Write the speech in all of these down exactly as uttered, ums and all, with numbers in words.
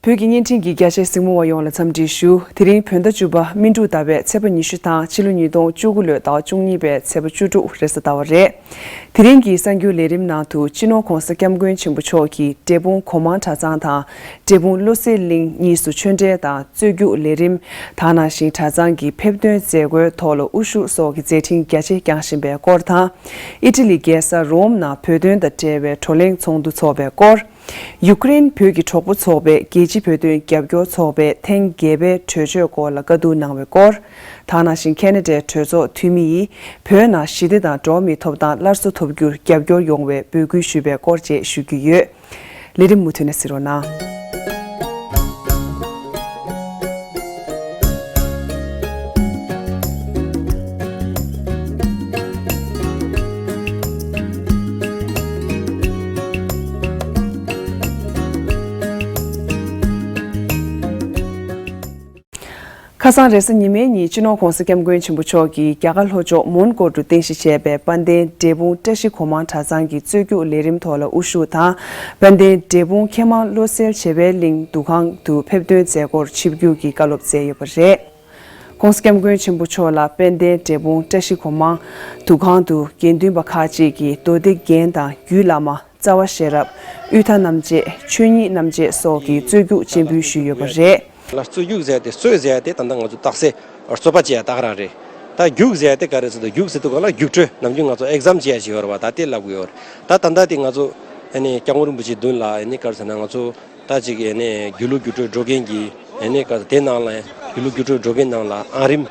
བོད་ཀྱི་བརྙན་འཕྲིན་གྱི་རྒྱ་ཆེའི་གཟིགས་མོ་བ་ཡོངས་ལ་འཚམས་འདྲི་ཞུ། དེ་རིང་བོད་ཟླ་བཅུ་པ་སྨིན་དྲུག་ཟླ་བའི་ཚེས་པ་ཉི་ཤུ་དང་ཕྱི་ལོ་ཉིས་སྟོང་བཅུ་དགུ་ལོའི་ཟླ་བ་བཅུ་གཉིས་པའི་ཚེས་པ་བཅུ་དྲུག་རེས་གཟའ་ཟླ་བ་རེད། དེ་རིང་གི་གསར་འགྱུར་ལས་རིམ་ནང་དུ་སྤྱི་ནོར་༧གོང་ས་༧སྐྱབས་མགོན་ཆེན་པོ་མཆོག་གིས་འབྲས་སྤུངས་གོང་མ་གྲྭ་ཚང་དང་འབྲས་སྤུངས་བློ་གསལ་གླིང་གཉིས་སུ་ཆོས་འབྲེལ་དང་རྩོད་རྒྱུགས་ལས་རིམ། ད་ནང་བཞིན་གྲྭ་ཚང་གི་ཕེབས་ཐོན་མཛད་སྒོའི་ཐོག་ལ་དབུ་བཞུགས་སོགས་ཀྱི་མཛད་འཕྲིན་རྒྱ་ཆེ་བསྐྱངས་བཞིན་པའི་སྐོར་དང་། ཨི་ཊ་ལི་རྒྱལ་ས་རོམ་ནང་བོད་དོན་དང་འབྲེལ་བའི་བགྲོ་གླེང་ཚོགས་འདུ་འཚོགས་པའི་སྐོར། ཡུ་ཀེ་རེན་བོད་ཀྱི་གྲོགས་པོ་ཚོགས་པས་རྒྱལ་སྤྱིའི་བོད་དོན་རྒྱབ་སྐྱོར་ཚོགས་པའི་ཐེངས་བརྒྱད་པའི་གྲོས་ཆོད་སྐོར་ལ་བཀའ་བསྡུར་གནང་བའི་སྐོར། ད་ནང་བཞིན་ཁེ་ན་ཌའི་གྲོས་ཚོགས་འཐུས་མི་ཡིས་བོད་ནང་ཞི་བདེ་དང་འགྲོ་བ་མིའི་ཐོབ་ཐང་སླར་གསོ་ཐུབ་རྒྱུར་རྒྱབ་སྐྱོར་ཡོང་བའི་འབོད་སྐུལ་ཞུས་པའི་སྐོར་བཅས་ཞུ་རྒྱུ་ཡོད། ལས་རིམ་མུ་མཐུད་ནས་གཟིགས་རོགས་གནང་། ཁ་སང་རེས་གཟའ་ཉི་མའི་ཉིན་སྤྱི་ནོར་༧གོང་ས་༧སྐྱབས་མགོན་ཆེན་པོ་མཆོག་གིས་རྒྱ་གར་ལྷོ་ཕྱོགས་མོན་གྷོ་རུ་རྟེན་གཞི་བྱས་པའི་དཔལ་ལྡན་འབྲས་སྤུངས་བཀྲ་ཤིས་སྒོ་མང་གྲྭ་ཚང་གི་རྩོད་རྒྱུགས་ལས་རིམ་ཐོག་ལ་དབུ་བཞུགས་དང་། དཔལ་ལྡན་འབྲས་སྤུངས་མཁས་མང་བློ་གསལ་བྱེ་བའི་གླིང་འདུ་ཁང་དུ་ཕེབས་ཐོན་མཛད་སྒོར་ཆིབས་བསྒྱུར་གྱི་བཀའ་སློབ་སྩལ་ཡོད་པ་རེད། ༸གོང་ས་༸སྐྱབས་མགོན་ཆེན་པོ་མཆོག་ལ་དཔལ་ལྡན་འབྲས་སྤུངས་བཀྲ་ཤིས་སྒོ་མང་འདུ་ཁང་དུ་དགེ་འདུན་པ་ཁག་ཅིག་གིས་མདོ་སྡེ་རྒྱན་དང་རྒྱུད་བླ་མ། རྩ་བ་ཤེས་རབ། དབུས་མཐའ་རྣམ་འབྱེད། ཆོས་ཉིད་རྣམ་འབྱེད་སོགས་ཀྱི་རྩོད་རྒྱུགས་སྤྱན་འབུལ་ཞུས་ཡོད་པ་རེད། ལ་རྩོད་རྒྱུགས་ཟེར་ཏེ་རྩོད་ཟེར་ཏེ་ད་ལྟ་ང་ཚོ་རྟགས་གསལ་རྩོད་པ་བྱེད་ཡ་ད་ག་རང་རེད། ད་རྒྱུགས་ཟེར་ཏེ་ག་རེ་ཟེར་དུས་རྒྱུགས་ཟེར་དུས་ག་ལ་རྒྱུགས་སྤྲོད་ནམ་རྒྱུན་ང་ཚོ་ཨེག་ཛམ་བྱེད་ཡ་ཞིག་ཡོད་རེད་བ། ད་དེ་ལབ་གི་ཡོད་རེད། ད་ད་ལྟ་དེ་ང་ཚོ་ཨ་ནི་སྐྱབས་མགོན་རིན་པོ་ཆེའི་མདུན་ལ་ཨ་ནི་ག་རེ་ཟེར་ན་ང་ཚོ། ད་ཅིག་ཨ་ནི་སྒྱིད་ལུག་སྒྱུ་འཕྲུལ་འགྲོ་མཁན་གྱི་ཨ་ནི་ག་དེ་ནང་ལ་སྒྱིད་ལུག་སྒྱུ་འཕྲུལ་འགྲོ་མཁན་ནང་ལ་ཨང་རིམ་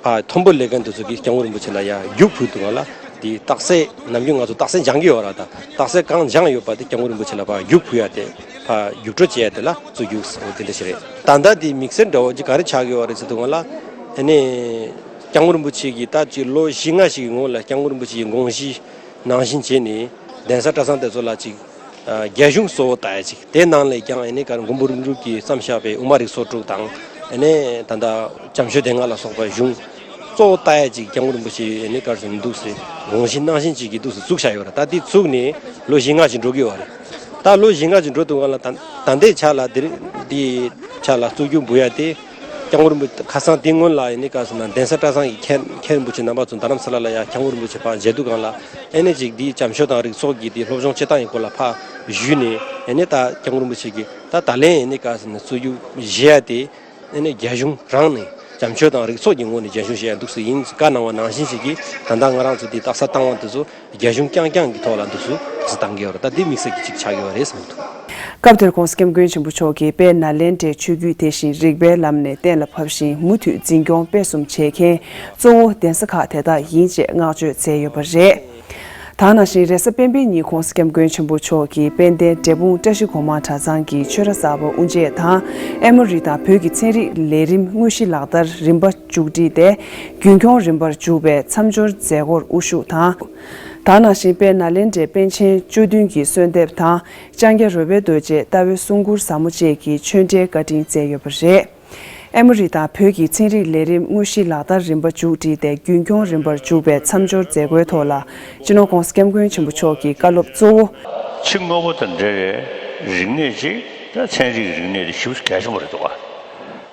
ཨ་མཐོན་པོ་ལས་མཁན་དེ་ཚོ་གིས་སྐྱབས་མགོན་རིན་པོ་ཆེ་ལ་ཡ་རྒྱུགས་ཕུལ་འདུག་ག་ལ། དེ་རྟགས་གསལ་ནམ་རྒྱུན་ང་ཚོ་རྟགས་གསལ་སྦྱང་གི་ཡོད་ར། ད་རྟགས་གསལ་གང་སྦྱངས་ཡོད་པ་དེ་སྐྱབས་མགོན་རིན་པོ་ཆེ་ལ་ཕར་རྒྱུགས་ཕུལ་ཡ་དེ་ཕར་རྒྱུགས་སྤྲོད་བྱེད་ཡ་དེ་ལ་རྩོད་རྒྱུགས་ཟེར་བ་དེ་འདྲ་ཞིག་རེད། ད་ལྟ་དེ་དམིགས་བསལ་འདྲ་བོ་ཅིག་ག་རེ་ཆགས་ཀྱི་ཡོད་རེད་ཟེར་དུས་སྒང་ལ་ཨ་ནི་སྐྱབས་མགོན་རིན་པོ་ཆེ་གིས་ད་ཅིག་ལོ་བཞི་ལྔ་ཞིག་གི་སྔོན་ལ་སྐྱབས་མགོན་རིན་པོ་ཆེ་གི་དགོངས་གཞི་ནང་བཞིན་བྱས་ནས་གདན་ས་གྲྭ་ཚང་དེ་ཚོ་ལ་ཅིག་རྒྱ་གཞུང་གཙོ་བོ་ལྟ་ཡ་ཅིག་དེ་ནང་ལས་ཀྱང་ཨ་ནི་ག་རེ་མགོན་པོ་ཀླུ་སྒྲུབ་ཀྱིས་བརྩམས་བཞག་པའི་དབུ་མ་རིགས་ཚོགས་དྲུག་དང་ཨ་ནི་ད་ལྟ་བྱམས་ཆོས་སྡེ་ལྔ་ལ་སོགས་པ་གཞུང་གཙོ་བོ་ལྟ་ཡ་ཅིག་སྐྱབས་མགོན་རིན་པོ་ཆེ་ཨ་ནི་ག་རེ་ཟེར་ན་འདུག་སེ་དགོངས་གཞི་ནང་བཞིན་ཅིག་གི་འདུག་སེ་བཙུགས་བཞག་ཡོད་རེད། ད་དེ་བཙུགས་ནས་ལོ་བཞི་ལྔ་ཅིག་འགྲོ་གི་ཡོད་རེད། ད་ལོ་བཞི་ལྔ་ཅིག་འགྲོ་དུས་སྒང་ལ་ད་ད་ལྟའི་ཆ་ལ་དེ་རིང་དེའི་ཆ་ལ་རྩོད་རྒྱུགས་འབུལ་ཡ་དེ་སྐྱབས་མགོན་རིན་པོ་ཆེ་ཁ་སང་དེ་སྔོན་ལ་ཨ་ནི་ག་རེ་ཟེར་ན་གདན་ས་གྲྭ་ཚང་གི་མཁན་མཁན་རིན་པོ་ཆེ་རྣམ་པ་ཚོ་རྡ་རམ་ས་ལ་ལ་ཡ་སྐྱབས་མགོན་རིན་པོ་ཆེ་ཕར་མཇལ་དུས་སྒང་ལ། ཨེ་ནས་ཅིག་འདིའི་བྱམས་ཆོས་དང་རིག་ཚོགས་ཀྱི་དེ་སློབ་སྦྱོང་བྱེད་སྟངས་ཡི་སྐོར་ལ་ཕར་ཞུས་ནས། ཨེ་ནས་ད་སྐྱབས་མགོན་རིན་པོ་ཆེ་གིས་ད་ད་ལན་ཨེ་ནས་ག་ཟེར་ན་རྩོད་རྒྱུགས་བཞེས་ཡ་དེ་ཨེ་ནས་རྒྱ་གཞུང་རང་ནས་བྱམས་ཆོས་དང་རིག་ཚོགས་ཀྱི་ངོས་ནས་རྒྱ་གཞུང་བཞེས་ཡ་འདུག་སེ་ཡིན་བཀའ་གནང་བ་ནང་བཞིན་ཞིག་གིས་ད་ལྟ་ང་རང་ཚོ་དེ་རྟགས་གསལ་བཏང་བ་དེ་ཚོ་རྒྱ་གཞུང་རྐྱང་རྐྱང་གི་ཐོག་ལ་འདུག་སེ་དེ་ཚོ་བཏང་གི་ཡོད་རེད། ད་འདི་དམིགས་བསལ་གྱི་གཅིག་ཆགས་ཡོད་རེད་བསམ་འདུག་སྐབས་དེར་༸གོང་ས་༸སྐྱབས་མགོན་ཆེན་པོ་མཆོག་གིས་དཔལ་ནཱ་ལེནྡྲའི་ཆོས་བརྒྱུད་དེ་བཞིན་རིག་པའི་ལམ་ནས་གཏན་ལ་ཕབ་ཤིང་མུ་མཐུད་འཛིན་སྐྱོང་སྤེལ་གསུམ་བྱེད་མཁན་གཙོ་བོ་གདན་ས་ཁག་དེ་དག་ཡིན་ཅེས་བསྔགས་བརྗོད་མཛད་ཡོད་པ་རེད། ད་ནང་བཞིན་རེས་གཟའ་སྤེན་པའི་ཉིན་༸གོང་ས་༸སྐྱབས་མགོན་ཆེན་པོ་མཆོག་གིས་དཔལ་ལྡན་འབྲས་སྤུངས་བཀྲ་ཤིས་སྒོ་མང་གྲྭ་ཚང་གི་ཆོས་ར་གསར་པ་དབུ་འབྱེད་དང་། ཨེ་མོ་རི་དང་བོད་ཀྱི་ཚན་རིག་ལས་རིམ་དངོས་གཞི་ལག་བསྟར་རིམ་པ་མཇུག་སྒྲིལ་ཏེ། རྒྱུན་འཁྱོངས་རིམ་པར་འཇུག་པའི་མཚམས་སྦྱོར་མཛད་སྒོར་དབུ་བཞུགས་དང་། ད་ནང་བཞིན་དཔལ་ནཱ་ལེནྡྲའི་པཎ་ཆེན་བཅུ་བདུན་གྱི་གསོལ་འདེབས་དང་། ལྕང་སྐྱ་རོལ་པའི་རྡོ་རྗེ་ལྟ་བའི་གསུང་མགུར་ཟབ་མོ་བཅས་ཀྱི་ཆོས་འབྲེལ་བཀའ་དྲིན་སྩལ་ཡོད་པ་རེད། ཨེ་མོ་རི་དང་བོད་ཀྱི་ཚན་རིག་ལས་རིམ་དངོས་གཞི་ལག་བསྟར་རིམ་པ་མཇུག་སྒྲིལ་ཏེ། རྒྱུན་འཁྱོངས་རིམ་པར་འཇུག་པའི་མཚམས་སྦྱོར་མཛད་སྒོའི་ཐོག་ལ། སྤྱི་ནོར་༸གོང་ས་༸སྐྱབས་མགོན་ཆེན་པོ་མཆོག་གི་བཀའ་སློབ་གཙོ་བོ། ཕྱི་དངོས་པོ་དང་འབྲེལ་བའི་རིག་གནས་ཅིག་ད་ཚན་རིག་རིག་གནས་དེ་ཞེ་པོ་གལ་ཆེན་པོ་རེད་འདུག་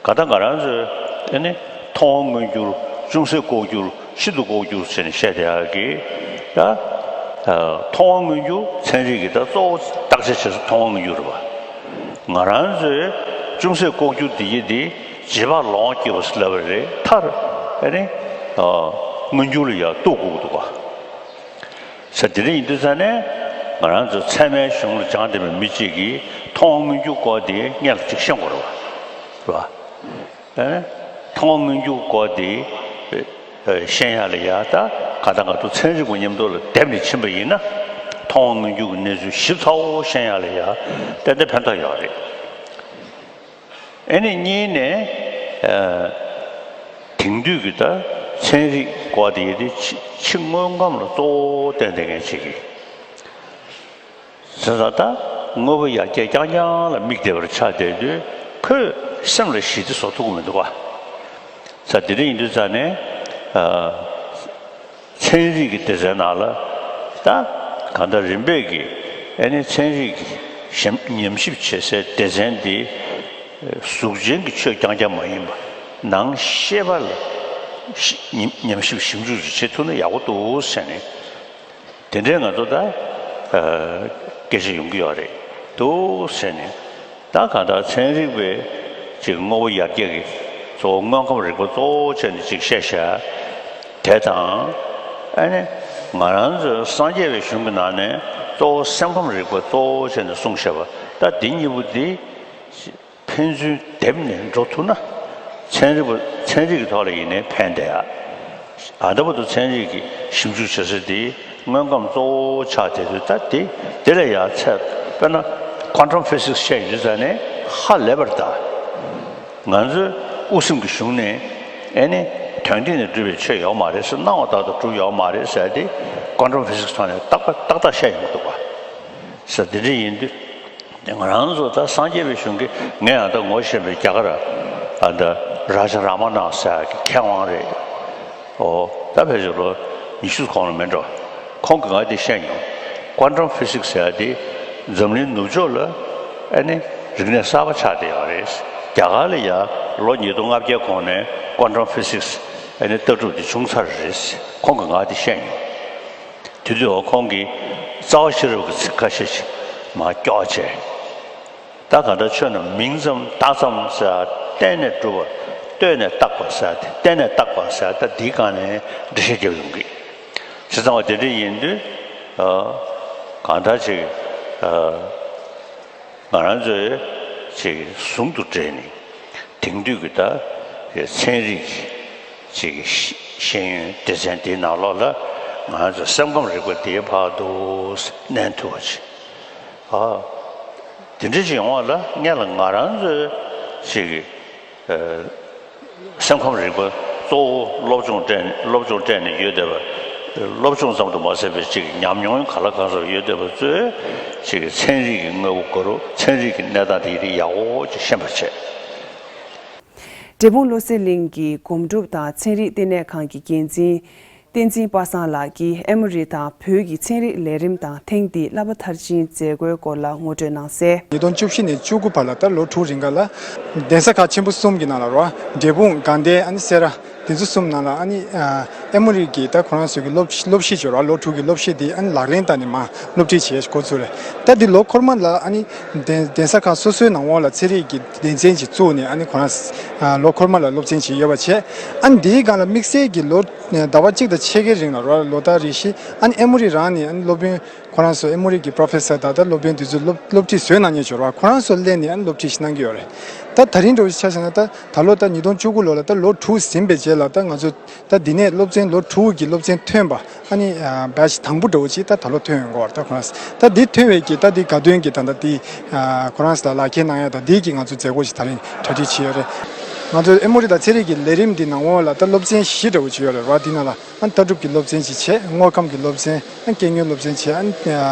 ག་ད་ང་རང་ཚོས་ཨ་ནི་མཐོང་བ་མངོན་གྱུར། ཅུང་ཟད་ལྐོག་གྱུར། ཤིན་ཏུ་ལྐོག་གྱུར་ཟེར་ནས་བཤད་བསྡད་ཡག་གི་ད་མཐོང་བ་མངོན་གྱུར་ཚན་རིག་གི་ད་གཙོ་བོ་བརྟག་དཔྱད་བྱེད་ས་མཐོང་བ་མངོན་གྱུར་རེད་པ། ང་རང་ཚོས་ཅུང་ཟད་ལྐོག་གྱུར་དེ་ཡི་དེ་རྗེས་དཔག་ལོང་བ་སྐྱེས་པ་ཟེར་ལབ་པ་རེད། མཐར་ཨ་ནི་མངོན་གྱུར་ལ་ཡང་གཏུག་དགོས་ཀྱི་འདུག་ག་ས་དེ་འདྲ་ཡིན་དུས་ཙང་ནས་ང་རང་ཚོ་ཚད་མའི་གཞུང་ལ་སྦྱངས་བསྡད་པའི་མི་གཅིག་གིས་མཐོང་བ་མངོན་གྱུར་སྐོར་དེ་སྔོན་ལ་ཅིག་ཤེས་དགོས་རེད་པ། རེད་པ། ཨ་ནི་མཐོང་བ་མངོན་གྱུར་སྐོར་དེ་ཤེས་ཡག་ལ་ཡ་ད་ག་ད་ག་དུ་ཚན་རིག་པ་མཉམ་དུ་ལ་སྡེབ་ནས་ཕྱིན་པ་ཡིན་ན། མཐོང་བ་མངོན་གྱུར་གྱི་གནས་ཚུལ་ཞིབ་ཚགས་པོ་ཤེས་ཡག་ལ་ཡ་ཏན་ཏན་ཕན་ཐོགས་ཡོད་རེད། ཨ་ནི་གཉིས་ནས་ཨ་དེང་དུས་ཀྱི་ད་ཚན་རིག་སྐོར་དེ་ཡི་དེ་ཕྱི་ཕྱི་དངོས་ཁམས་ལ་གཙོ་བོ་བརྟེན་བསྡད་མཁན་ཅིག་གིས། བྱས་ཙང་ད་དངོས་པོ་ཡར་རྒྱས་རྐྱང་རྐྱང་ལ་དམིགས་བསྡད་པར་ཆགས་བསྡད་དུས། ཁོས་སེམས་ལ་ཞི་བདེ་བཟོ་ཐུབ་ཀྱི་མི་འདུག་ག་ས་དེ་འདྲ་ཡིན་དུས་ཙང་ནས་ཨ་ཚན་རིག་གི་སྡེ་ཚན་ནང་ལ་ད་གང་ལྟར་རིམ་པས་ཀྱིས་ཨ་ནི་ཚན་རིག་གི་ཉམས་ཞིབ་བྱེད་སའི་སྡེ་ཚན་འདི་ གཟུགས་ཅན་གྱི་ཆོས་རྐྱང་རྐྱང་མ་ཡིན་པ། ནང་ཤེས་པ་ལ་ཉམས་ཉམས་ཞིབ་ཞིབ་འཇུག་ཅིག་བྱེད་ཐུབ་ན་ཡག་པོ་འདུག་ཟེར་ནས། དེ་འདྲའི་ང་ཚོ་ད་སྐད་ཆ་ཡོང་གི་ཡོད་རེད་འདུག་ཟེར་ནས། ད་གང་ལྟར་ཚན་རིག་པའི་ཅིག་དངོས་པོ་ཡར་རྒྱས་ཀྱི་གཙོ་བོ་དངོས་ཁམས་རིག་པ་གཙོ་བོ་བྱས་ནས་ཅིག་བཤད་བཞག་དེ་དང་། ཨ་ནི་ང་རང་ཚོའི་སངས་རྒྱས་པའི་གཞུང་གི་ནང་ནས་གཙོ་བོ་སེམས་ཁམས་རིག་པ་གཙོ་བོ་བྱས་ནས་གསུངས་བཞག་པ། ད་འདི་གཉིས་པོ་འདི་ཕན་ཚུན་སྡེབ་ནས་འགྲོ་ཐུབ་ན། ཚན་རིག་པ་ཚན་རིག་གི་ཐོག་ལ་ཡིན་ནའི་ཕན་བདེ་ཨ། ཨ་ད་བར་དུ་ཚན་རིག་གི་ཞིབ་འཇུག་བྱེད་ས་དེ་དངོས་ཁམས་གཙོ་བོ་ཆགས་བསྡད་དུས། ད་དེ་དེ་ལས་ཡར་ཚད་དཔེར་ན་quantum physics བཤད་ཡོད་ཙང་ནས་ཧ་ལས་པར་གདའ། ང་ཚོའི་དབུ་སེམས་ཀྱི་གཞུང་ནས་ཨེ་ནི་དོན་སྟེང་ནས་གྲུབ་པའི་ཆོས་ཡོད་མ་རེད་ཟེར། སྣང་བ་ལྟར་དུ་གྲུབ་ཡོད་མ་རེད་ཟེར་དེ་quantum physics ཐོག་ནས་ཏག་ཏག་ཏག་ཏག་བཤད་ཡོང་གི་འདུག་པ། ཟེར་དེ་འདྲ་ཡིན་དུས། ང་རང་ཚོ་ད་སངས་རྒྱས་པའི་གཞུང་གི་ངས་ཡང་ད་ངོ་ཤེས་པའི་རྒྱ་གར་ཨ་ད་རཱ་ཇ་རཱ་མ་ན་ཟེར་གི་མཁས་དབང་རེད། ཨོ་ད་ཕལ་ཆེར་ལོ་ཉི་ཤུ་གོང་ལ་མེད་འགྲོ། ཁོང་གིས་ང་འདི་བཤད་མྱོང་། quantum physics ཟེར་དེ་འཛམ་གླིང་ནུབ་ཕྱོགས་ལ་ཨ་ནི་རིག་གནས་གསར་པ་ཆགས་བསྡད་ཡོད་རེད། རྒྱ་གར་ལ་ཡང་ལོ་ཉིས་སྟོང་ལྔ་བརྒྱའི་གོང་ནས་quantum physics ཨ་ནི་ལྟ་གྲུབ་དེ་བྱུང་ཚར་རེད། ཁོང་གིས་ང་འདི་བཤད་མྱོང་། དེ་དུས་འོ་ཁོང་གིས་རྩ་བ་ཤེས་རབ་ཀྱི་ཚིག་ཁ་ཤས་ཤིག་མར་ཀྱོག་བྱས། ད་ག་འདྲ་ཆོས་རྣམས་མིང་ཙམ་རྟགས་ཙམ་ཟེར། བརྟེན་ནས་གྲུབ་པ། ལྟོས་ནས་བཏགས་པ་ཟེར་ཏེ། བརྟེན་ནས་བཏགས་པ་ཟེར། ད་འདིའི་སྒང་ནས་འགྲེལ་བཤད་རྒྱབ་ཡོང་གི། བྱས་ཙང་བ་དེ་འདྲ་ཡིན་དུས། ཨ་གང་ལྟར་ཅིག་ཨ་ང་རང་ཚོས་ཅིག་ཟུང་དུ་འབྲེལ་ནས་དེང་དུས་ཀྱི་ད་ཚན་རིག་གི་ཅིག་ཤེས་ཡོན་སྡེ་ཚན་དེའི་ནང་ལོགས་ལ་ང་རང་ཚོ་སེམས་ཁམས་རིག་པ་དེའི་བར་དུ་གནས་ཐུབ་པ་ཅིག་ཨ། དེ་འདྲ་ཅིག་ཡོང་བ་ལ་སྔོན་ལ་ང་རང་ཚོའི་ཅིག་ཨ་སེམས་ཁམས་རིག་པ་གཙོ་བོ་སློབ་སྦྱོང་སྤྲད་སློབ་སྦྱོང་སྤྲད་ནས་ཡོད་བསྡད་པ། སློབ་སྦྱོང་ཙམ་དུ་མ་ཟད་པའི་ཅིག་ཉམས་མྱོང་ག་ལ་གང་འཚམ་ཡོད་བསྡད་པ་ཚོས་ཅིག་ཚན་རིག་གི་དངོས་པོ་དགོས་རུང་ཚན་རིག་གི་གནས་སྟངས་དེ་ཡིན་དུས་ཡག་པོ་ཅིག་ཤེས་པ་བྱས། འབྲས་སྤུངས་བློ་གསལ་གླིང་གི་སྒོམ་སྒྲུབ་དང་ཚན་རིག་ལྟེ་གནས་ཁང་གི་འགན་འཛིན་བསྟན་འཛིན་པ་སངས་ལགས་ཀྱིས་ཨེ་མོ་རི་དང་བོད་ཀྱི་ཚན་རིག་ལས་རིམ་དང་ཐེངས་འདིའི་བསླབ་པ་མཐར་ཕྱིན་མཛད་སྒོའི་སྐོར་ལ་ངོ་སྤྲོད་གནང་གསལ། ཉིས་སྟོང་བཅུ་བཞི་ནས་བཅུ་དགུ་བར་ལ་ད་ལོ་དྲུག་རིང་ག་ལ་གདན་ས་ཁག་ཆེན་པོ་གསུམ་གྱི་ནང་ལ་རོ། འབྲས་སྤུངས། དགའ་ལྡན། ཨ་ནི་སེ་ར། དེ་ཚོ་གསུམ་ནང་ལ་ཨ་ནི་ཨེ་མོ་རི་གི་ད་ཁོ་རང་ཚོ་གི་སློབ་སློབ་གཞི་སྦྱོར་བ་ལོ་དྲུག་གི་སློབ་གཞི་དེ་ཨ་ནི་ལག་ལེན་བསྟར་ནས་མར་སློབ་ཁྲིད་བྱེད་འགོ་ཚུགས་རེད། ད་འདི་ལོ་འཁོར་མ་ལ་ཨ་ནི་གདན་གདན་ས་ཁག་སོ་སོའི་ནང་འོག་ལ་ཚན་རིག་གི་སྡེ་ཚན་ཅིག་བཙུགས་ནས་ཨ་ནི་ཁོ་རང་ལོ་འཁོར་མ་ལ་སློབ་ཚན་ཅིག་ཡོད་པ་བྱས། ཨ་ནི་འདིའི་སྒང་ལ་དམིགས་བསལ་གྱི་ལོ་ཟླ་བ་གཅིག་དང་ཕྱེད་ཀའི་རིང་ལ་རོ། ལོ་ལྟར་རེ་བཞིན་ཨ་ནི་ཨེ་མོ་རི་རང་ནས་ཨ་ནི་སློབ་དཔོན་ཁོ་རང་ཚོ་ཨེ་མོ་རི་གི་པྲོ་ཕེ་སར་དང་ད་སློབ་དཔོན་དེ་ཚོ་སློབ་སློབ་ཁྲིད་བཟོས་གནང་མཁན་ཅིག་ཡོད་རེད་བ། ཁོ་རང་ཚོ་སླེབས་ནས་ཨ་ནི་སློབ་ཁྲིད་ཞིག་གནང་གི་ཡོད་རེད། ད་ད་རིང་འདྲ་བོ་ཆ་བཞག་ན་ད་ད་ལོ་ད་ཉིས་སྟོང་བཅུ་དགུ་ལོ་ལ་ད་ལོ་དྲུག་ཟིན་པའི་རྗེས་ལ་ད་ང་ཚོ་ད་འདི་ནས་སློབ་ཚན་ལོ་དྲུག་གི་སློབ་ཚན་ཐོན་པ་ཨ་ནི་བེ་ཆི་དང་པོ་འདྲ་བོ་ཅིག་ད་ད་ལོ་ཐོན་ཡོང་གི་ཡོད་རེད། ད་ཁོ་རང་ད་འདི་ཐོན་པའི་གི་ད་འདི་དགའ་སྟོན་གི་ད་ད་འདི་ཁོ་རང་ཚོ་ལ་ལག་ཁྱེར་གནང་ཡ་ད་འདི་གི་ང་ཚོ་མཛད་སྒོ་ཞིག་ད་རིང་གྲ་སྒྲིག་བྱས་ཡོད་རེད། ང་ཚོ་ཨེ་མོ་རི་དང་ཚན་རིག་གི་ལས་རིམ་འདི་ནང་འོག་ལ་ད་སློབ་ཚན་བཞི་འདྲ་བོ་ཅིག་ཡོད་རེད་བ། འདི་ནང་ལ་ཨ་ནི་ལྟ་གྲུབ་ཀྱི་སློབ་ཚན་ཅིག་བྱས། དངོས་ཁམས་ཀྱི་སློབ་ཚན། ཨ་ནི་སྐྱེ་དངོས་སློབ་ཚན་བྱས། ཨ་ནི་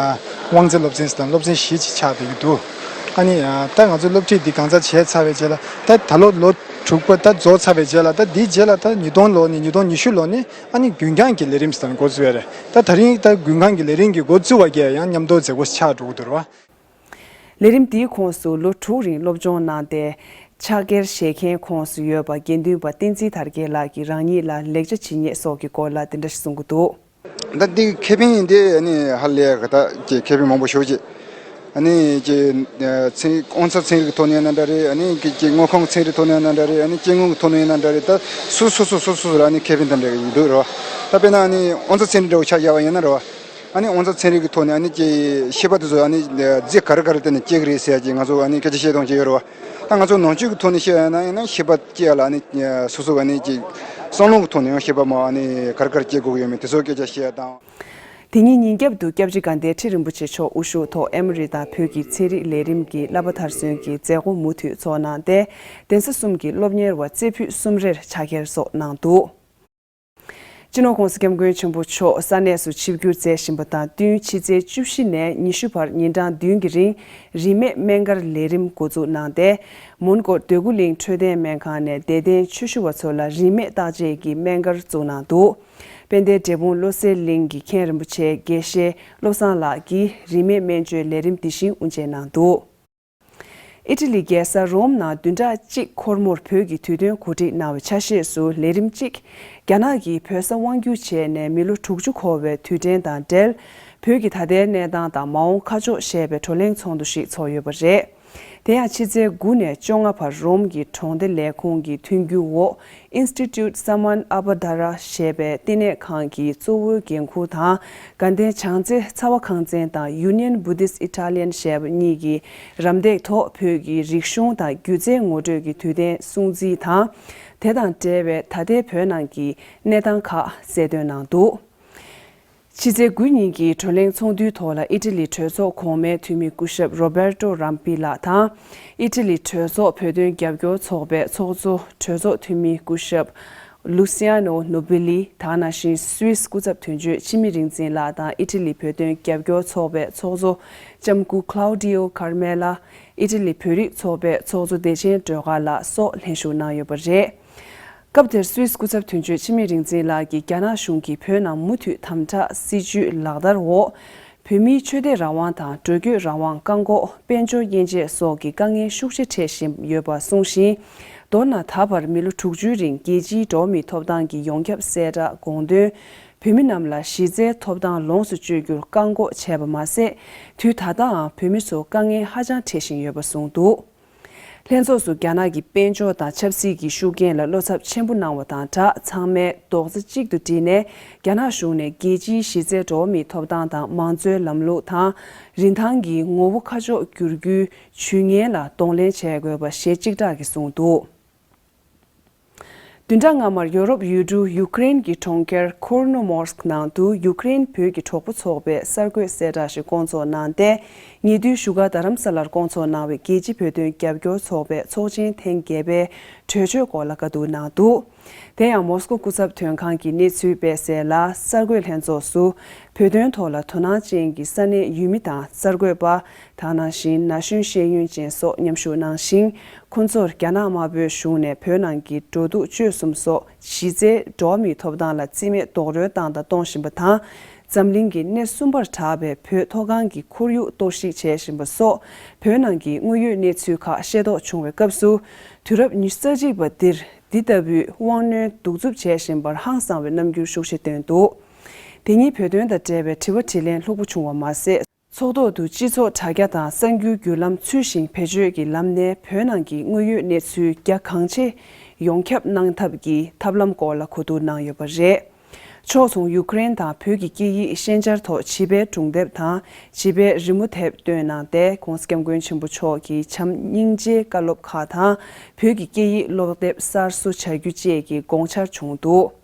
དབང་རྩའི་སློབ་ཚན་ཟེར་དང་སློབ་ཚན་བཞི་ཅིག་ཆགས་བསྡད་ཀྱི་འདུག་ཨ་ནི་ད་ང་ཚོ་སློབ་ཁྲིད་འདི་གང་ཚར་བྱས་ཚར་བའི་རྗེས་ལ་ད་ད་ལོ་ལོ་དྲུག་པ་ད་རྫོགས་ཚར་བའི་རྗེས་ལ་ད་འདིའི་རྗེས་ལ་ད་ཉིས་སྟོང་ལོ་ནས་ཉིས་སྟོང་ཉི་ཤུ་ལོ་ནས་ཨ་ནི་རྒྱུན་འཁྱོངས་ཀྱི་ལས་རིམ་ཟེར་དང་འགོ་བཙུགས་ཡ་རེད། ད་ད་རིང་ད་རྒྱུན་འཁྱོངས་ཀྱི་ལས་རིམ་གྱི་འགོ་བཙུགས་པ་གས་ཡང་མཉམ་དུ་མཛད་སྒོ་ཆགས་འགྲོ་གི་འདུག་ར་བ། ལས་རིམ་འདིའི་ཁོངས་སུ་ལོ་དྲུག་རིང་སློབ་སྦྱོང་གནང་སྟེ། ཕྱག་འཁྱེར་བཞེས་མཁན་ཁོངས་སུ་ཡོད་པ་དགེ་འདུན་པ་བསྟན་འཛིན་དར་རྒྱས་ལགས་ཀྱིས་རང་ཉིད་ལ་ལེགས་ཆ་ཇི་སྙེད་སོགས་ཀྱི་སྐོར་ལ་འདི་འདྲ་ཞིག་གསུང་གི་འདུག་ད་འདི་ཁེ་ཕན་ཡིན་ཏེ་ཨ་ནི་ཧ་ལས་ཀ་ད་ཀྱི་ཁེ་ཕན་མང་པོ་ཞེ་ཅིག་ཨ་ནི་ཀྱི་ཚན་དབང་རྩ་ཚན་རིག་གི་ཐོག་ནས་ཡིན་ན་འདྲ་རེད། ཨ་ནི་ཀྱི་ཀྱི་དངོས་ཁམས་ཚན་རིག་ཐོག་ནས་ཡིན་ན་འདྲ་རེད། ཨ་ནི་སྐྱེ་དངོས་ཀྱི་ཐོག་ནས་ཡིན་ན་འདྲ་རེད། ད་སོ་སོ་སོ་སོ་སོ་སོ་ལ་ཨ་ནི་ཁེ་ཕན་དེ་འདྲ་གི་ཡིན་འདུག་རེད་བ། ད་དཔེར་ན་ཨ་ནི་དབང་རྩ་ཚན་རིག་འདྲ་བོ་ཆ་བཞག་པ་ཡིན་ན་རེད་བ། ཨ་ནི་དབང་རྩ་ཚན་རིག་གི་ཐོག་ནས་ཨ་ནི་ཀྱི་ཤེས་པ་དེ་ཚོ་ཨ་ནི་རྫས་ག་རེ་ག་རེ་བརྟེན་ནས་སྐྱེ་གི་རེད་ཟེར་ཡ་ཀྱི་ང་ཚོ་ཨ་ནི་སྐད་ཆ་བཤད་སྟངས་ཅིག་ཡོད་རེད་བ། ད་ང་ཚོ་ནང་ཆོས་ཀྱི་ཐོག་ནས་བཤད་ཡ་ན་ཡང་ན་ཤེས་པ་སྐྱེ་ཡ་ལ་ཨ་ནི་སོ་སོ་ཨ་ནི་ཀྱི་བསམ་བློ་གི་ཐོག་ནས་ཡང་ཤེས་པ་མ་ཨ་ནི་ག་རེ་ག་རེ་སྐྱེ་དགོས་ཀྱི་ཡོད་མེད་དེ་ཚོ་སྐད་ཆ་བཤད་ཡ་དང་། དེ་ཉིན་ཉིན་རྒྱབ་ཏུ་སྐྱབས་རྗེ་དགའ་ལྡན་ཁྲི་རིན་པོ་ཆེ་མཆོག་དབུ་བཞུགས་ཐོག་ཨེ་མོ་རི་དང་བོད་ཀྱི་ཚན་རིག་ལས་རིམ་གྱི་བསླབ་པ་མཐར་སོན་གྱི་མཛད་སྒོ་མུ་མཐུད་ཚོགས་གནང་སྟེ། གདན་ས་གསུམ་གྱི་སློབ་གཉེར་བ་རྩེ་ཕུད་གསུམ་རེར་ཕྱག་འཁྱེར་སོགས་གནང་འདུག་སྤྱི་ནོར་༸གོང་ས་༸སྐྱབས་མགོན་ཆེན་པོ་མཆོག་ས་གནས་སུ་ཆིབས་བསྒྱུར་མཛད་བཞིན་པ་དང་བསྟུན། ཕྱི་ཚེས་བཅུ་བཞི་ནས་ཉི་ཤུ་བར་ཉིན་གྲངས་བདུན་གྱི་རིང་རིན་མེད་སྨན་སྒར་ལས་རིམ་འགོ་འཛུགས་གནང་སྟེ། མོན་གྷོ་འདོད་རྒུ་གླིང་འཕྲོད་བསྟེན་སྨན་ཁང་ནས་བདེ་ལྡན་ཆོས་ཞུ་བ་ཚོ་ལ་རིན་མེད་བརྟག་དཔྱད་ཀྱི་སྨན་སྒར་བཙུགས་གནང་འདུག་དཔལ་ལྡན་འབྲས་སྤུངས་བློ་གསལ་གླིང་གི་མཁན་རིན་པོ་ཆེ་དགེ་བཤེས་བློ་བཟང་ལགས་ཀྱིས་རིན་མེད་སྨན་བཅོས་ལས་རིམ་འདི་བཞིན་དབུ་འབྱེད་གནང་འདུག་ཨི་ཊ་ལི་རྒྱལ་ས་རོམ་ནང་བདུན་ཕྲག་གཅིག་འཁོར་མོར་བོད་ཀྱི་དུས་སྟོན་གོ་སྒྲིག་གནང་བའི་ཆ་ཤས་སུ་ལས་རིམ་གཅིག་རྒྱ་ནག་གིས་བོད་ས་དབང་བསྒྱུར་བྱས་ནས་མི་ལོ་དྲུག་ཅུ་འཁོར་བའི་དུས་དྲན་དང་འབྲེལ། བོད་ཀྱི་ད་ལྟའི་གནས་སྟངས་དང་མ་འོངས་ཁ་ཕྱོགས་ཞེས་པའི་བགྲོ་གླེང་ཚོགས་འདུ་ཞིག་ཚོགས་ཡོད་པ་རེད། དེ་ཡང་ཕྱི་ཚེས་དགུ་ནས་བཅོ་ལྔ་བར་རོམ་གྱི་གྲོང་སྡེ་ལས་ཁུངས་ཀྱི་མཐུན་འགྱུར་འོག Institute Saman Abadara ཞེས་པའི་བསྟི་གནས་ཁང་གི་གཙོ་བོའི་འགན་འཁུར་དང་། དགའ་ལྡན་བྱང་རྩེ་ཚ་བ་ཁང་ཚན་དང་Union Buddhist Italian ཞེས་པ་གཉིས་ཀྱིས་རམ་འདེགས་ཐོག་བོད་ཀྱི་རིག་གཞུང་དང་སྒྱུ་རྩལ་ངོ་སྤྲོད་ཀྱི་དུས་སྟོན་སྲུང་བརྩི་དང་། དེ་དང་འབྲེལ་བའི་ད་ལྟའི་བོད་ནང་གི་གནས་སྟངས་ཁག་གསལ་སྟོན་གནང་འདུག་ཕྱི་ཚེས་དགུ་ཉིན་གྱི་བགྲོ་གླེང་ཚོགས་འདུའི་ཐོག་ལ་ཨི་ཊ་ལི་གྲོས་ཚོགས་གོང་མའི་འཐུས་མི་སྐུ་ཞབས་Roberto Rampi ལགས་དང་། ཨི་ཊ་ལི་གྲོས་ཚོགས་བོད་དོན་རྒྱབ་སྐྱོར་ཚོགས་པའི་ཚོགས་གཙོ་གྲོས་ཚོགས་འཐུས་མི་སྐུ་ཞབས་Luciano Nobili དང་ནང་བཞིན་སུད་སི་སྐུ་ཚབ་དོན་གཅོད་འཆི་མེད་རིག་འཛིན་ལགས་དང་ཨི་ཊ་ལི་བོད་དོན་རྒྱབ་སྐྱོར་ཚོགས་པའི་ཚོགས་གཙོ་ལྕམ་སྐུ་Claudio Carmella། ཨི་ཊ་ལི་བོད་རིགས་ཚོགས་པའི་ཚོགས་གཙོ་བདེ་ཆེན་སྒྲོལ་དཀར་ལགས་སོགས་ལྷན་ཞུགས་གནང་ཡོད་པ་རེད། སྐབས་དེར་སུད་སི་སྐུ་ཚབ་དོན་གཅོད་འཆི་མེད་རིག་འཛིན་ལགས་ཀྱིས་རྒྱ་ནག་གཞུང་གིས་བོད་ནང་མུ་མཐུད་དམ་དྲག་སྲིད་ཇུས་ལག་བསྟར་འོག་བོད་མིའི་ཆོས་དད་རང་དབང་དང་འགྲོ་སྐྱོད་རང་དབང་བཀག་འགོག་དཔལ་འབྱོར་དབྱེ་འབྱེད་སོགས་ཀྱི་དཀའ་ངལ་ཤུགས་ཆེ་འཕྲད་བཞིན་ཡོད་པ་གསུངས་ཤིང་། མདོར་ན་ད་བར་མི་ལོ་དྲུག་ཅུའི་རིང་རྒྱལ་སྤྱིའི་འགྲོ་བ་མིའི་ཐོབ་ཐང་གི་ཡོངས་ཁྱབ་གསལ་བསྒྲགས་དགོངས་དོན། བོད་མི་རྣམས་ལ་གཞི་རྩའི་ཐོབ་ཐང་ལོངས་སུ་སྤྱོད་རྒྱུར་བཀག་འགོག་བྱས་པ་མ་ཟད། དུས་ད་ལྟའང་བོད་མི་ཚོ་དཀའ་ངལ་ཧ་ཅང་འཕྲད་བཞིན་ཡོད་པ་གསུངས་འདུག་ལྷན་ཚོགས་སུ་རྒྱ་ནག་གི་དཔལ་འབྱོར་དང་ཆབ་སྲིད་ཀྱི་ཤུགས་རྐྱེན་ལ་བློ་འཚབ་ཆེན་པོ་གནང་བ་དང་སྦྲགས། ཚང་མས་རྡོག་རྩ་གཅིག་ཏུ་བསྒྲིལ་ནས་རྒྱ་ནག་གཞུང་ནས་རྒྱལ་སྤྱིའི་གཞི་རྩའི་འགྲོ་བ་མིའི་ཐོབ་ཐང་དང་མང་གཙོའི་ལམ་ལུགས་དང་། རིན་ཐང་གི་ངོ་བོ་ཁ་ཕྱོགས་བསྒྱུར་རྒྱུའི་ཇུས་ངན་ལ་གདོང་ལེན་བྱེད་དགོས་པ་ཞེ་གཅིག་གྲགས་ཀྱིས་གསུངས་འདུག་བདུན་ཕྲག་སྔ་མར་ཡོ་རོབ་ཡུལ་གྲུ་ཡུ་ཀེ་རེན་གྱི་གྲོང་ཁྱེར་ཀོར་ནོ་མོར་སྐ་ནང་དུ་ཡུ་ཀེ་རེན་བོད་ཀྱི་གྲོགས་པོ་ཚོགས་པས་གསར་འགོད་གསལ་བསྒྲགས་ཤིག་བསྐོང་ཚོགས་གནང་སྟེ། ཉེ་དུས་བཞུགས་སྒར་རྡ་རམ་ས་ལར་བསྐོང་ཚོགས་གནང་བའི་རྒྱལ་སྤྱིའི་བོད་དོན་རྒྱབ་སྐྱོར་ཚོགས་པའི་ཚོགས་ཆེན་ཐེངས་བརྒྱད་པའི་གྲོས་ཆོད་སྐོར་ལ་བཀའ་བསྡུར་གནང་འདུག་དེ་ཡང་མོ་སྐོ་སྐུ་ཚབ་དོན་ཁང་གི་གནས་ཚུལ་སྤེལ་གསལ་ལ། གསར་འགོད་ལྷན་ཚོགས་སུ་བོད་དོན་ཐོག་ལ་དོ་སྣང་ཅན་གྱི་ས་གནས་ཡུལ་མི་དང་གསར་འགོད་པ། དེ་ནང་བཞིན་ན་གཞོན་ཤེས་ཡོན་ཅན་སོགས་མཉམ་ཞུགས་གནང་ཞིང་། ཁོང་ཚོར་རྒྱ་ནག་དམར་པོའི་གཞུང་ནས་བོད་ནང་གི་འགྲོ་འདུག་སྤྱོད་གསུམ་སོགས་གཞི་རྩའི་འགྲོ་བ་མིའི་ཐོབ་ཐང་ལ་རྩིས་མེད་རྡོག་རོལ་བཏང་དང་གཏོང་བཞིན་པ་དང་། འཛམ་གླིང་གི་སྣེ་གསུམ་པར་གྲགས་པའི་བོད་མཐོ་སྒང་གི་ཁོར་ཡུག་གཏོར་བཤིག་བྱེད་བཞིན་པ་སོགས་བོད་ནང་གི་དངོས་ཡོད་གནས་ཚུལ་ཁག་ཤེས་རྟོགས་བྱུང་བའི་སྐབས་སུ། དུས་རབས་ཉི་ཤུ་རྩ་གཅིག་པ་འདིར་འདི་ལྟ་བུའི་དབང་གནོན་གདུག་རྩུབ་བྱེད་བཞིན་པར་ཧང་སང་བའི་རྣམ་འགྱུར་ཤུགས་ཆེ་བཏོན་འདུག་དེ་ཉིད་བོད་དོན་དང་འབྲེལ་བའི་དྲི་བ་དྲིས་ལན་ལྷུག་པོ་བྱུང་བ་མ་ཟད། ཚོགས་ཐོག་ཏུ་སྤྱི་ཚོགས་དྲ་རྒྱ་དང་གསར་འགྱུར་བརྒྱུད་ལམ་ཚུལ་བཞིན་བེད་སྤྱོད་ཀྱི་ལམ་ནས་བོད་ནང་གི་དངོས་ཡོད་གནས་ཚུལ་རྒྱ་གང་ཆེ་ཡོངས་ཁྱབ་གནང་ཐབས་ཀྱི་ཐབས་ལམ་སྐོར་ལ་གོ་བསྡུར་གནང་ཡོད་པ་རེད། ཕྱོགས་མཚུངས་ཡུ་ཀེ་རེན་དང་བོད་ཀྱི་སྐད་ཡིག་ཤན་སྦྱར་ཐོག་བྱིས་པའི་སྒྲུང་དེབ་དང་བྱིས་པའི་རི་མོ་དེབ་བཏོན་གནང་སྟེ། ྋགོང་ས་ྋསྐྱབས་མགོན་ཆེན་པོ་མཆོག་གི་བྱམས་སྙིང་རྗེའི་བཀའ་སློབ་ཁག་དང་། བོད་ཀྱི་སྐད་ཡིག་སློབ་དེབ་གསར་བཟོ་བྱ་རྒྱུ་བཅས་ཀྱི་དགོངས་འཆར་བྱུང་འདུག་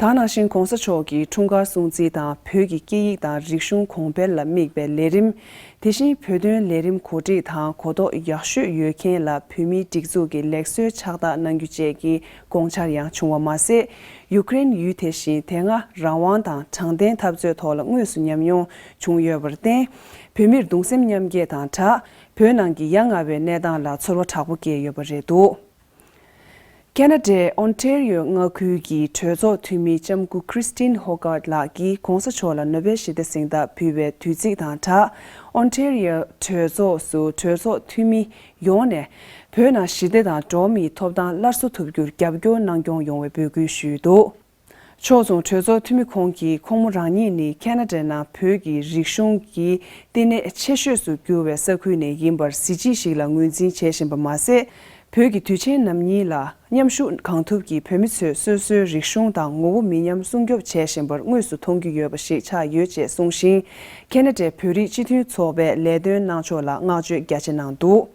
དེ་ནང་བཞིན་ྋགོང་ས་མཆོག་གི་འཁྲུངས་སྐར་སྲུང་བརྩི་དང་བོད་ཀྱི་སྐད་ཡིག་དང་རིག་གཞུང་གོང་འཕེལ་ལ་དམིགས་པའི་ལས་རིམ། དེ་བཞིན་བོད་དོན་ལས་རིམ་གོ་སྒྲིག་དང་གོ་རྟོགས་ཡག་ཤོས་ཡོད་མཁན་ལ་བོད་མིའི་སྒྲིག་འཛུགས་ཀྱི་ལེགས་གསོའི་ཕྱག་རྟགས་གནང་རྒྱུ་བཅས་ཀྱི་དགོངས་འཆར་ཡང་བྱུང་བ་མ་ཟད། ཡུ་ཀེ་རེན་ཡུལ་དེ་བཞིན་དེ་སྔ་རང་དབང་དང་དྲང་བདེན་འཐབ་རྩོད་ཐོག་ལ་དངོས་སུ་ཉམས་མྱོང་བྱུང་ཡོད་པར་བརྟེན། བོད་མིར་གདུང་སེམས་མཉམ་སྐྱེད་དང་སྦྲགས། བོད་ནང་གི་ཡ་ང་བའི་གནས་སྟངས་ལ་ཚོར་བ་དྲག་པོ་སྐྱེས་ཡོད་པ་རེད་འདུག་ཁེ་ན་ཌའི་ཨོན་ཊེ་རི་ཡོ་མངའ་ཁུལ་གྱི་གྲོས་ཚོགས་འཐུས་མི་ལྕམ་སྐུ་ཁྲི་སྟིན་ཧོ་གྷར་ལགས་ཀྱིས་ྋགོང་ས་མཆོག་ལ་ནོ་བེལ་ཞི་བདེ་གཟེངས་རྟགས་ཕུལ་བའི་དུས་ཚིགས་དང་སྦྲགས། ཨོན་ཊེ་རི་ཡོ་གྲོས་ཚོགས་སུ་གྲོས་ཚོགས་འཐུས་མི་ཡོངས་ནས་བོད་ནང་ཞི་བདེ་དང་འགྲོ་བ་མིའི་ཐོབ་ཐང་སླར་གསོ་ཐུབ་རྒྱུར་རྒྱབ་སྐྱོར་གནང་སྐྱོང་ཡོང་བའི་འབོད་སྐུལ་ཞུས་འདུག་ཕྱོགས་མཚུངས་གྲོས་ཚོགས་འཐུས་མི་ཁོང་གིས་ཁོང་མོ་རང་ཉིད་ནི་ཁེ་ན་ཌའི་ནང་བོད་ཀྱི་རིག་གཞུང་གི་བསྟི་གནས་ཆེ་ཤོས་སུ་གྱུར་བའི་ས་ཁུལ་ནས་ཡིན་པར་གཟི་བརྗིད་ཞིག་ལ་ངོས་འཛིན་བྱེད་བཞིན་པ་མ་ཟད། བོད་ཀྱི་དུས་ཆེན་ནམ་ཉིན་ལ་མཉམ་ཞུགས་གང་ཐུབ་ཀྱིས་བོད་མི་ཚོས་སོ་སོའི་རིག་གཞུང་དང་ངོ་བོ་མི་ཉམས་སྲུང་སྐྱོབ་བྱེད་བཞིན་པར་དངོས་སུ་མཐོང་རྒྱུ་ཡོད་པ་ཞིག་ཆགས་ཡོད་ཅེས་གསུངས་ཤིང་། ཁེ་ན་ཌའི་བོད་རིགས་སྤྱི་མཐུན་ཚོགས་པས་ལས་དོན་གནང་ཕྱོགས་ལ་བསྔགས་བརྗོད་རྒྱ་ཆེ་གནང་འདུག་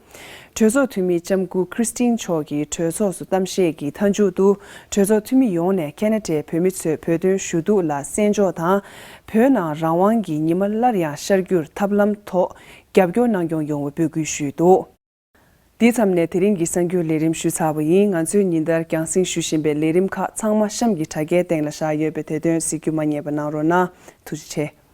གྲོས་ཚོགས་འཐུས་མི་ལྕམ་སྐུ་ཁྲི་སྟིན་མཆོག་གིས་གྲོས་ཚོགས་སུ་གཏམ་བཤད་ཀྱི་མཐའ་མཇུག་ཏུ། གྲོས་ཚོགས་འཐུས་མི་ཡོངས་ནས་ཁེ་ན་ཌའི་བོད་མི་ཚོས་བོད་དོན་ཞུ་གཏུག་ལ་གསན་འཇོག་དང་། བོད་ནང་རང་དབང་གི་ཉི་མ་སླར་ཡང་ཤར་རྒྱུར་ཐབས་ལམ་ཐོག་རྒྱབ་སྐྱོར་གནང་སྐྱོང་ཡོང་བའི་འབོད་སྐུལ་ཞུས་འདུག་འདི་མཚམས་ནས་དེ་རིང་གི་གསར་འགྱུར་ལས་རིམ་ཞུས་ཚར་བ་ཡིན། ང་ཚོས་ཉིན་ལྟར་རྒྱང་སྲིང་ཞུ་བཞིན་པའི་ལས་རིམ་ཁག་ཚང་མ་གཤམ་གྱི་དྲ་རྒྱའི་སྟེང་ལ་བཞག་ཡོད་པས། དེ་དོན་གཟིགས་རྒྱུ་མ་བསྙེལ་བ་གནང་རོགས་གནང་། ཐུགས་རྗེ་ཆེ།